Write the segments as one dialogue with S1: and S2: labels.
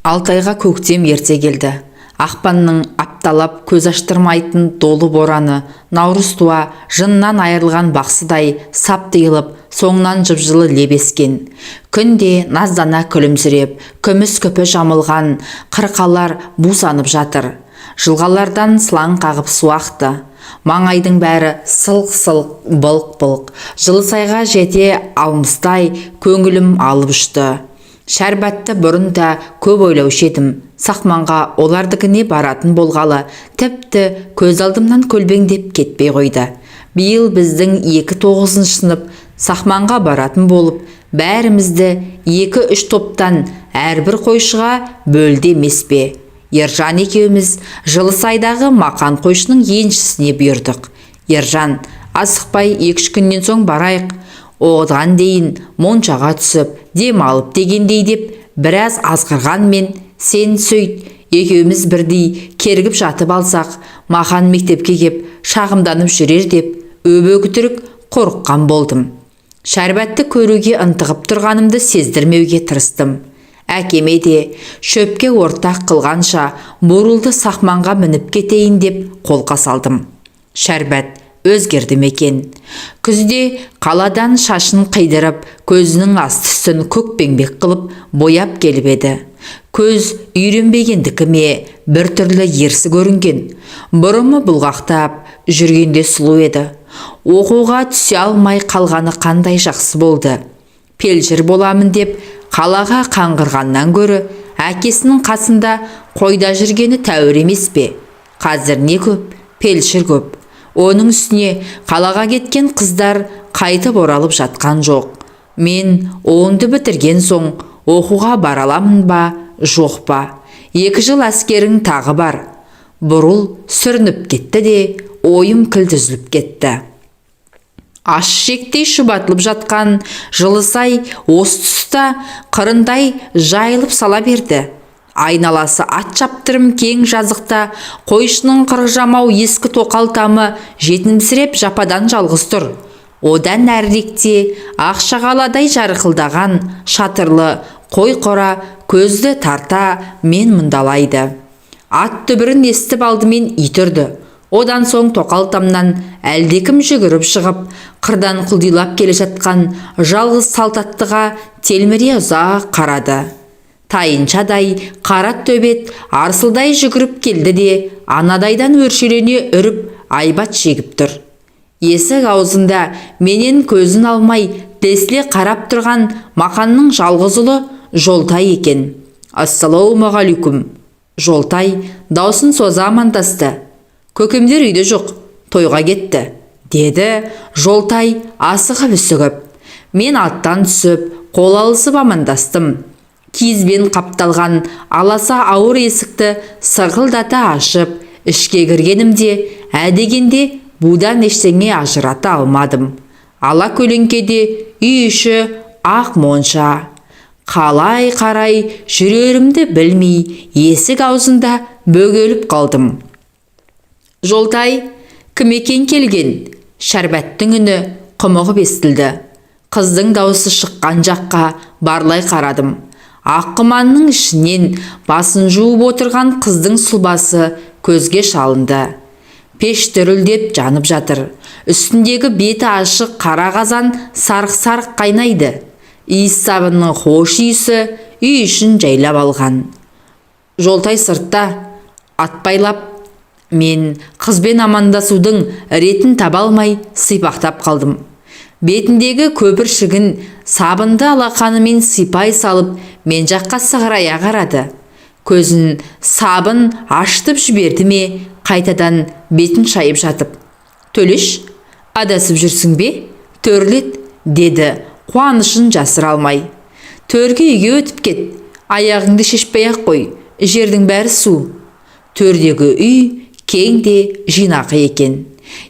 S1: Алтайға көктем ерте келді. Ақпанның апталап көз аштырмайтын долы бораны наурыз туа жыннан айырылған бақсыдай сап тыйылып, соңынан жып-жылы леп ескен. Күнде наздана күлімсіреп, күміс күпі жамылған қырқалар бусанып жатыр. Жылғалардан сылаң қағып су ақты. Маңайдың бәрі сылқ-сылқ, былқ-былқ. Жылысайға жете алмастай көңілім алып ұшты. Шәрбатты бұрын да көп ойлаушы едім. Сақманға олардікіне баратын болғалы тіпті көз алдымнан көлбеңдеп кетпей қойды. Биыл біздің екі тоғызыншы сынып Сақманға баратын болып, бәрімізді екі-үш топтан әрбір қойшыға бөлді емес пе? Ержан екеуміз Жылысайдағы Мақан қойшының еншісіне бұйырдық. Ержан, асықпай екі-үш күннен соң барайық, оған дейін моншаға түсіп, дем алып дегендей деп біраз азғырғанмен, сен сөйт, екеуміз бірдей кергіп жатып алсақ, Мақан мектепке кеп шағымданып жүрер деп өбегітірік қорыққан болдым. Шәрбатты көруге ынтығып тұрғанымды сездірмеуге тырыстым. Әкеме де шөпке ортақ қылғанша бурылды сақманға мініп кетейін деп қолқа салдым. Шәрбат өзгерді ме екен? Күзде қаладан шашын қидырып, көзінің асты үстін көкпеңбек қылып бояп келіп еді. Көз үйренбегендікі ме, бір түрлі ерсі көрінген. Бұрымы бұлғақтап, жүргенде сұлу еді. Оқуға түсе алмай қалғаны қандай жақсы болды. Пелшір боламын деп қалаға қаңғырғаннан гөрі әкесінің қасында қойда жүргені тәуір емес пе? Қазір не көп, пелшір көп. Оның үстіне қалаға кеткен қыздар қайтып оралып жатқан жоқ. Мен онды бітірген соң оқуға бара аламын ба, жоқ па? 2 жыл әскерің тағы бар. Бұрыл сүрініп кетті де, ойым кілт үзіліп кетті. Аш шектей шұбатылып жатқан Жылысай осы тұста қырындай жайылып сала берді. Айналасы ат шаптырым кең жазықта қойшының қырық жамау ескі тоқал тамы жетімсіреп жападан жалғыз тұр. Одан әріректе ақшағаладай жарқылдаған шатырлы қой қора көзді тарта мен мұндалайды. Ат түбірін естіп алдымен ит үрді. Одан соң тоқал тамнан әлдекім жүгіріп шығып, қырдан құлдилап келе жатқан жалғыз салт аттыға телміре ұзақ қарады. Тайыншадай қара төбет арсылдай жүгіріп келді де, анадайдан өршелене үріп айбат шегіп тұр. Есік аузында менен көзін алмай тесіле қарап тұрған Мақанның жалғыз ұлы Жолтай екен. Ассалаумағалейкум. Жолтай даусын соза амандасты. Көкемдер үйде жоқ, тойға кетті, деді Жолтай асығып үсігіп. Мен аттан түсіп, қол алысып амандастым. Киізбен қапталған аласа ауыр есікті сырқылдата ашып, ішке кіргенімде, әдегенде будан ештеңе ажырата алмадым. Ала көлеңкеде үй іші ақ монша. Қалай қарай жүрерімді білмей, есік аузында бөгеліп қалдым. Жолтай, кім екен келген? Шәрбәттің үні құмығып естілді. Қыздың даусы шыққан жаққа барлай қарадым. Аққұманның ішінен басын жуып отырған қыздың сұлбасы көзге шалынды. Пеш дүрілдеп жанып жатыр. Үстіндегі беті ашық қара қазан сарқ-сарқ қайнайды. Иіс сабынның хош иісі үй ішін жайлап алған. Жолтай сыртта атпайлап, мен қызбен амандасудың ретін таба алмай сипақтап қалдым. Бетіндегі көпіршігін сабынды алақанымен сипай салып, мен жаққа сығырая қарады. Көзін сабын ашытып жіберді ме, қайтадан бетін шайып жатып. Төлеш, адасып жүрсің бе? Төрлет, деді қуанышын жасыра алмай. Төргі үйге өтіп кет, аяғыңды шешпей-ақ қой, жердің бәрі су. Төрдегі үй кең де жинақы екен.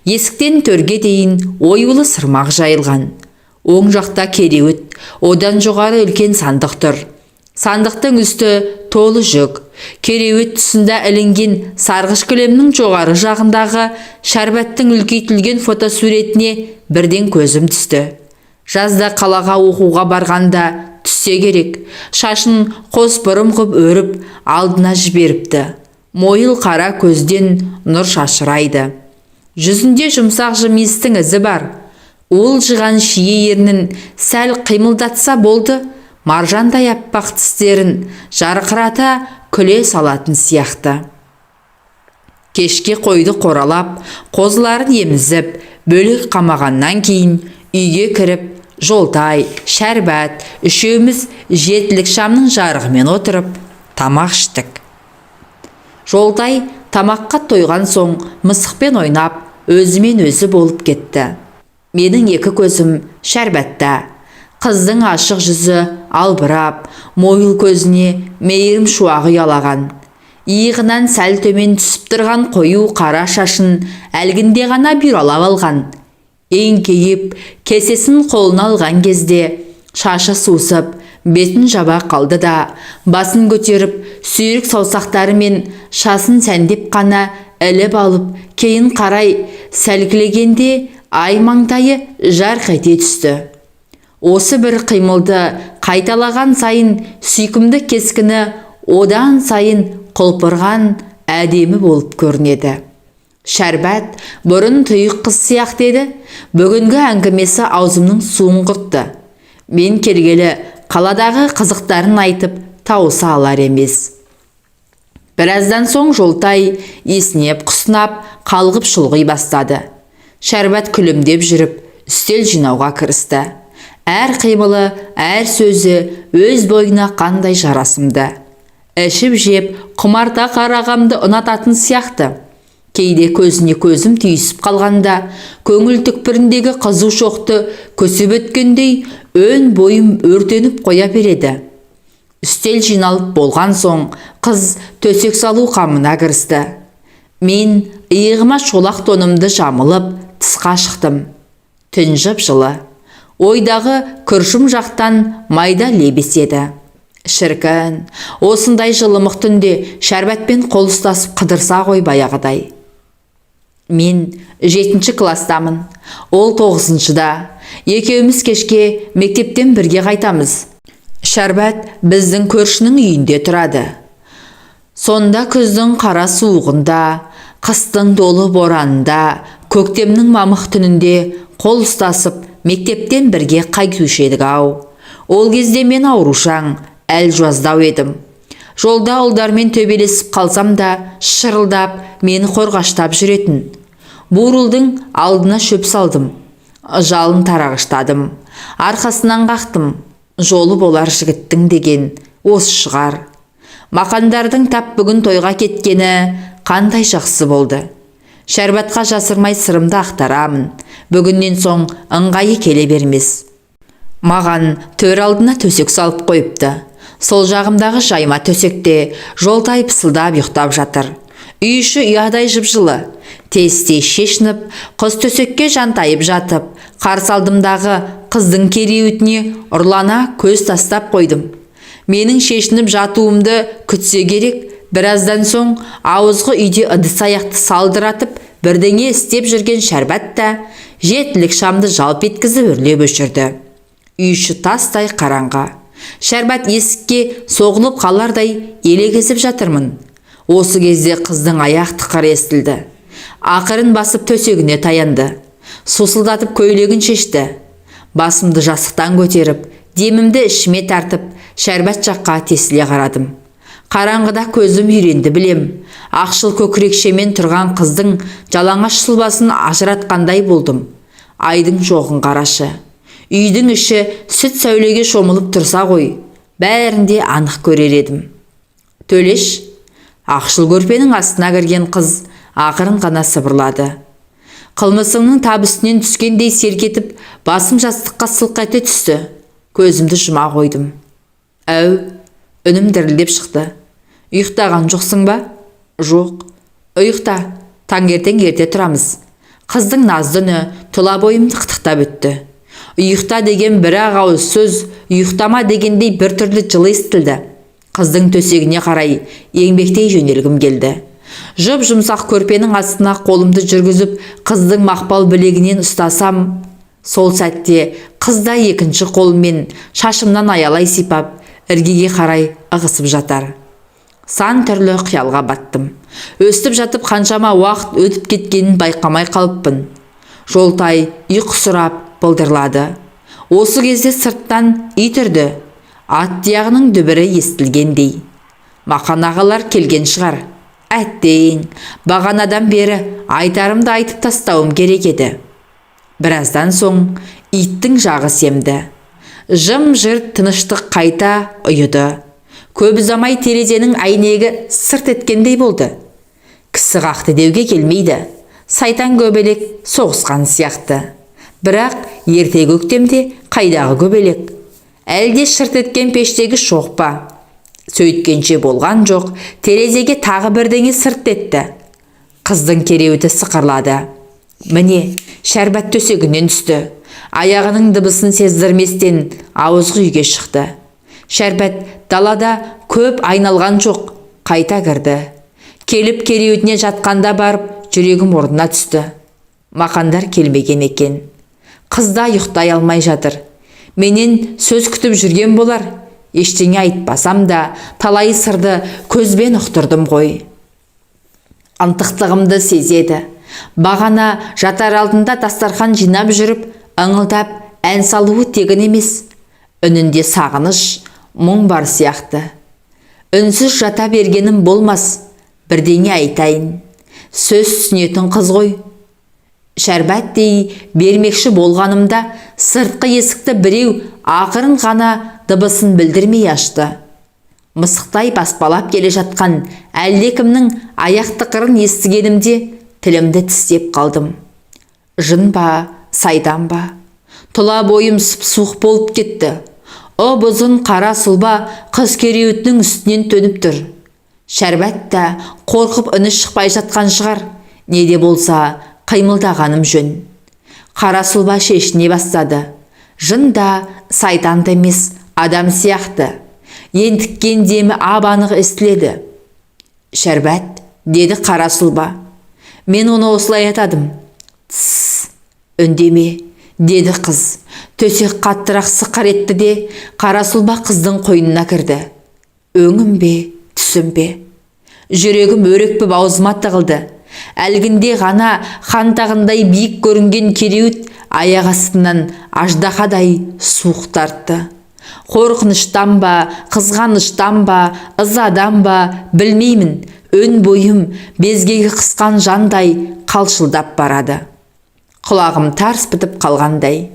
S1: Есіктен төрге дейін оюлы сырмақ жайылған. Оң жақта кереует, одан жоғары үлкен сандық тұр. Сандықтың үсті толы жүк. Кереует тұсында ілінген сарғыш кілемнің жоғары жағындағы Шәрбаттың үлкейтілген фотосуретіне бірден көзім түсті. Жазда қалаға оқуға барғанда түссе керек, шашын қос бұрым ғып өріп, алдына жіберіпті. Мойыл қара көзден нұр шашырайды. Жүзінде жұмсақ жымиыстың ізі бар. Уылжыған шие ернін сәл қимылдатса болды, маржандай аппақ тістерін жарқырата күле салатын сияқты. Кешке қойды қоралап, қозыларын емізіп, бөлек қамағаннан кейін үйге кіріп, Жолтай, Шәрбат үшеуміз жетілік шамның жарығымен отырып тамақ іштік. Жолтай тамаққа тойған соң мысықпен ойнап, өзімен өзі болып кетті. Менің екі көзім Шәрбатта. Қыздың ашық жүзі албырап, мойыл көзіне мейірім шуағы ұялаған. Иығынан сәл төмен түсіп тұрған қою қара шашын әлгінде ғана бұралап алған. Еңкейіп, кесесін қолына алған кезде шашы сусып, бетін жаба қалды да, басын көтеріп, сүйрік саусақтарымен шашын сәндеп қана іліп алып, кейін қарай сәлкілегенде ай маңдайы жарқ ете түсті. Осы бір қимылды қайталаған сайын сүйкімді кескіні одан сайын құлпырған әдемі болып көрінеді. Шәрбат бұрын тұйық қыз сияқты еді, бүгінгі әңгімесі аузымның суын құртты. Мен келгелі қаладағы қызықтарын айтып тауыса алар емес. Біраздан соң Жолтай есінеп, құсынап, қалғып шұлғи бастады. Шәрбат күлімдеп жүріп, үстел жинауға кірісті. Әр қимылы, әр сөзі өз бойына қандай жарасымды. Ішіп жеп, құмарта қарағамды ұнататын сияқты. Кейде көзіне көзім түйісіп қалғанда, көңіл түкпіріндегі қызу шоқты көсеп өткендей өн бойым өртеніп қоя береді. Үстел жиналып болған соң, қыз төсек салу қамына кірісті. Мен иығыма шолақ тонымды жамылып, тысқа шықтым. Түн жып-жылы. Ойдағы күршім жақтан майда леп еседі. Шіркін, осындай жылымық түнде Шәрбатпен қол ұстасып қыдырса ғой баяғыдай. Мен 7 кластамын, ол 9-шыда. Екеуміз кешке мектептен бірге қайтамыз. Шәрбат біздің көршінің үйінде тұрады. Сонда күздің қара суығында, қыстың долы боранында, көктемнің мамық түнінде қол ұстасып мектептен бірге қайтушы едік ау. Ол кезде мен аурушаң, әлжуаздау едім. Жолда ұлдармен төбелесіп қалсам да, шырылдап, мені қорғаштап жүретін. Бурылдың алдына шөп салдым, жалын тарағыштадым, арқасынан қақтым. Жолы болар жігіттің деген осы шығар. Мақандардың тап бүгін тойға кеткені қандай жақсы болды. Шәрбатқа жасырмай сырымды ақтарамын. Бүгіннен соң ыңғайы келе бермес. Маған төр алдына төсек салып қойыпты. Сол жағымдағы жайма төсекте Жолтай пысылдап ұйықтап жатыр. Үй іші ұядай жып-жылы. Тез-тез шешініп, қыз төсекке жантайып жатып, қарсы алдымдағы қыздың кереуетіне ұрлана көз тастап қойдым. Менің шешініп жатуымды күтсе керек, біраздан соң ауызғы үйде ыдыс аяқты салдыратып, бірдеңе істеп жүрген Шәрбат та жетілік шамды жалп еткізіп үрлеп өшірді. Үй іші тастай қараңғы. Шәрбат есікке соғылып қалардай елегізіп жатырмын. Осы кезде қыздың аяқ тықыры естілді. Ақырын басып төсегіне таянды. Сусылдатып көйлегін шешті. Басымды жастықтан көтеріп, демімді ішіме тартып, Шәрбат жаққа тесіле қарадым. Қараңғыда көзім үйренді білем. Ақшыл көкірекшемен тұрған қыздың жалаңаш сұлбасын ажыратқандай болдым. Айдың жоғын қарашы. Үйдің іші сүт сәулеге шомылып тұрса ғой, бәрін де анық көрер едім. Төлеш, ақшыл көрпенің астына кірген қыз ақырын ғана сыбырлады. Қылмысымның тап үстінен түскендей селк етіп, басым жастыққа сылқ ете түсті. Көзімді жұма қойдым. Әу, үнім дірілдеп шықты. Ұйықтаған жоқсың ба? Жоқ. Ұйықта, таңертең ерте тұрамыз. Қыздың назды үні тұла бойымды қытықтап өтті. Ұйықта деген бір ақ ауыз сөз, ұйықтама дегендей бір түрлі жылы естілді. Қыздың төсегіне қарай еңбектей жөнелгім келді. Жұп-жұмсақ көрпенің астына қолымды жүргізіп, қыздың мақпал білегінен ұстасам, Сол сәтте қыз да екінші қолымен шашымнан аялай сипап, іргеге қарай ығысып жатар. Сан түрлі қиялға баттым. Өстіп жатып қаншама уақыт өтіп кеткенін байқамай қалыппын. Жолтай ұйқысырап былдырлады. Осы кезде сырттан ит үрді. Ат тұяғының дүбірі естілгендей. Мақан ағалар келген шығар. Әттең, бағанадан бері айтарымды айтып тастауым керек еді. Біраздан соң иттің жағы семді. Жым-жырт тыныштық қайта ұйыды. Көп ұзамай терезенің әйнегі сырт еткендей болды. Кісі қақты деуге келмейді. Сайтан көбелек соғысқан сияқты. Бірақ ерте көктемде қайдағы көбелек? Әлде шырт еткен пештегі шоқ па? Сөйткенше болған жоқ, терезеге тағы бірдеңе сырт етті. Қыздың кереуеті сықырлады. Міне, Шәрбат төсегінен түсті. Аяғының дыбысын сездірместен ауызғы үйге шықты. Шәрбат далада көп айналған жоқ, қайта кірді. Келіп кереуетіне жатқанда барып, жүрегім орнына түсті. Мақандар келмеген екен. Қыз да ұйықтай алмай жатыр. Менен сөз күтіп жүрген болар. Ештеңе айтпасам да, талай сырды көзбен ұқтырдым ғой. Ынтықтығымды сезеді. Бағана жатар алдында дастархан жинап жүріп, ыңылдап ән салуы тегін емес. Үнінде сағыныш, мұң бар сияқты. Үнсіз жата бергенім болмас, бірдеңе айтайын. Сөз түсінетін қыз ғой. Шәрбат дей бермекші болғанымда сыртқы есікті біреу ақырын ғана дыбысын білдірмей ашты. Мысықтай баспалап келе жатқан әлдекімнің аяқ тықырын естігенімде тілімді тістеп қалдым. Жын ба, сайтан ба? Тұла бойым сұп-суық болып кетті. Ұп-ұзын қара сұлба қыз кереуетінің үстінен төніп тұр. Шәрбат та қорқып үні шықпай жатқан шығар. Не де болса қимылдағаным жөн. Қара сұлба шешіне бастады. Жын да, сайтан да емес, адам сияқты. Ентіккен демі ап-анық естіледі. Шәрбат, деді қара сұлба. Мен оны осылай атадым. Тсс, үндеме, деді қыз. Төсек қаттырақ сықыр етті де, қара сұлба қыздың қойнына кірді. Өңім бе, түсім бе? Жүрегім өрекпіп аузыма тығылды. Әлгінде ғана хан тағындай биік көрінген кереует аяқ астынан аждаһадай суық тартты. Қорқыныштан ба, қызғаныштан ба, ызадан ба, білмеймін, өн бойым безгегі қысқан жандай қалшылдап барады. Құлағым тарс бітіп қалғандай.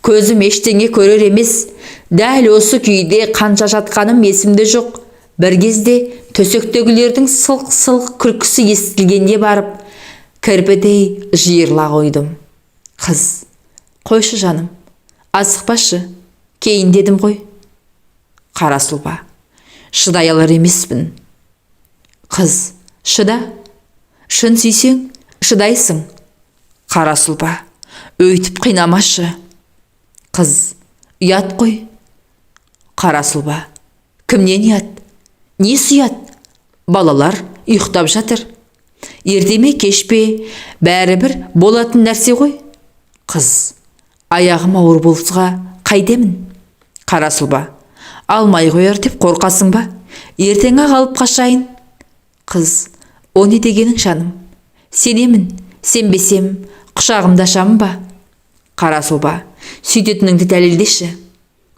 S1: Көзім ештеңе көрер емес. Дәл осы күйде қанша жатқаным есімде жоқ. Бір кезде төсектегілердің сылқ-сылқ күлкісі естілгенде барып, кірпідей жиырыла қойдым. Қыз, қойшы жаным, асықпашы, кейін дедім ғой. Қара сұлба, шыдай алар емеспін. Қыз, шыда, шын сүйсең, шыдайсың. Қара сұлба, өйтіп қинамашы. Қыз, ұят қой. Қара сұлба, кімнен ұят? Несі ұят? Балалар ұйықтап жатыр. Ерте ме, кеш пе, бәрібір болатын нәрсе ғой. Қыз, аяғым ауыр болса қайдемін? Қара сұлба, алмай қояр деп қорқасың ба? Ертең-ақ алып қашайын. Қыз, о не дегенің жаным? Сенемін, сенбесем, құшағымды ашамын ба? Қара сұлба, сөйтетініңді дәлелдеші.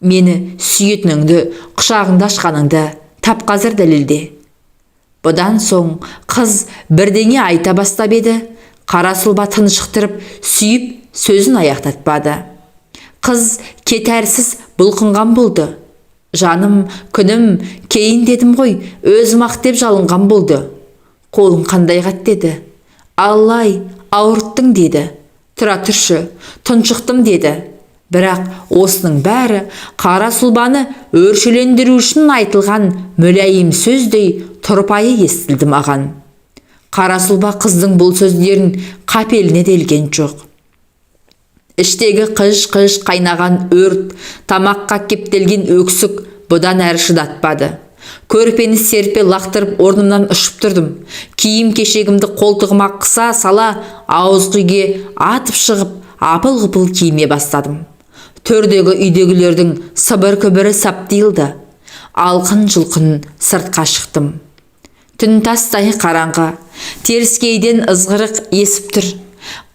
S1: Мені сүйетініңді, құшағыңды ашқаныңды тап қазір дәлелде. Бұдан соң қыз бірдеңе айта бастап еді, қара сұлба тыншықтырып сүйіп сөзін аяқтатпады. Қыз кетәрсіз бұлқынған болды. Жаным, күнім, кейін дедім ғой, өзім ақ деп жалынған болды. Қолың қандай қатты еді. Аллай, ауырттың деді. Тұра тұршы, тұншықтым деді. Бірақ осының бәрі қара сұлбаны өршелендіру үшін айтылған мүләйім сөздей тұрпайы естілді маған. Қара сұлба қыздың бұл сөздерін қапеліне де ілген жоқ. Іштегі қыж-қыж қайнаған өрт, тамаққа кептелген өксік бұдан әрі шыдатпады. Көрпені серпе лақтырып орнымнан ұшып тұрдым. Киім кешегімді қолтығыма қыса сала ауызғы үйге атып шығып, Апыл-ғұпыл киіне бастадым. Төрдегі үйдегілердің сыбыр-күбірі сап тыйылды. Алқын-жұлқын сыртқа шықтым. Түн тастай қараңғы. Теріскейден ызғырық есіп тұр.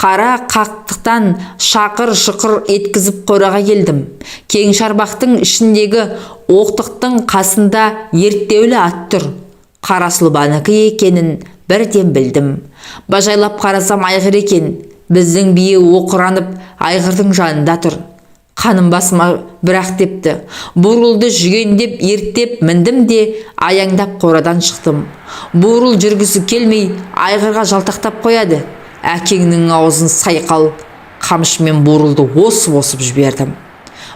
S1: Қара қақтықтан шақыр-шұқыр еткізіп қораға келдім. Кең шарбақтың ішіндегі оқтықтың қасында ерттеулі ат тұр. Қара сұлбанікі екенін бірден білдім. Бажайлап қарасам, айғыр екен. Біздің бие оқыранып айғырдың жанында тұр. Қаным басыма бірақ тепті. Бурылды жүгендеп ерттеп міндім де, аяңдап қорадан шықтым. Бурыл жүргісі келмей айғырға жалтақтап қояды. Әкеңнің аузын сайқал, қамшымен бурылды осып-осып жібердім.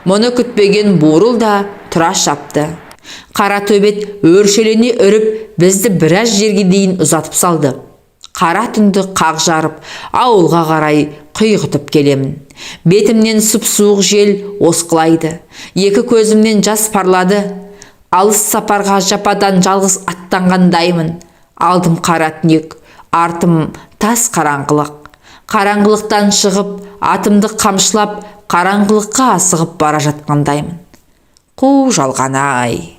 S1: Мұны күтпеген бурыл да тұра шапты. Қара төбет өршелене үріп, бізді біраз жерге дейін ұзатып салды. Қара түнді қақ жарып, ауылға қарай құйғытып келемін. Бетімнен сұп-суық жел осқылайды. Екі көзімнен жас парлады. Алыс сапарға жападан жалғыз аттанғандаймын. Алдым қара түнек, артым тас қараңғылық. Қараңғылықтан шығып, атымды қамшылап, қараңғылыққа асығып бара жатқандаймын. Қу жалған-ай!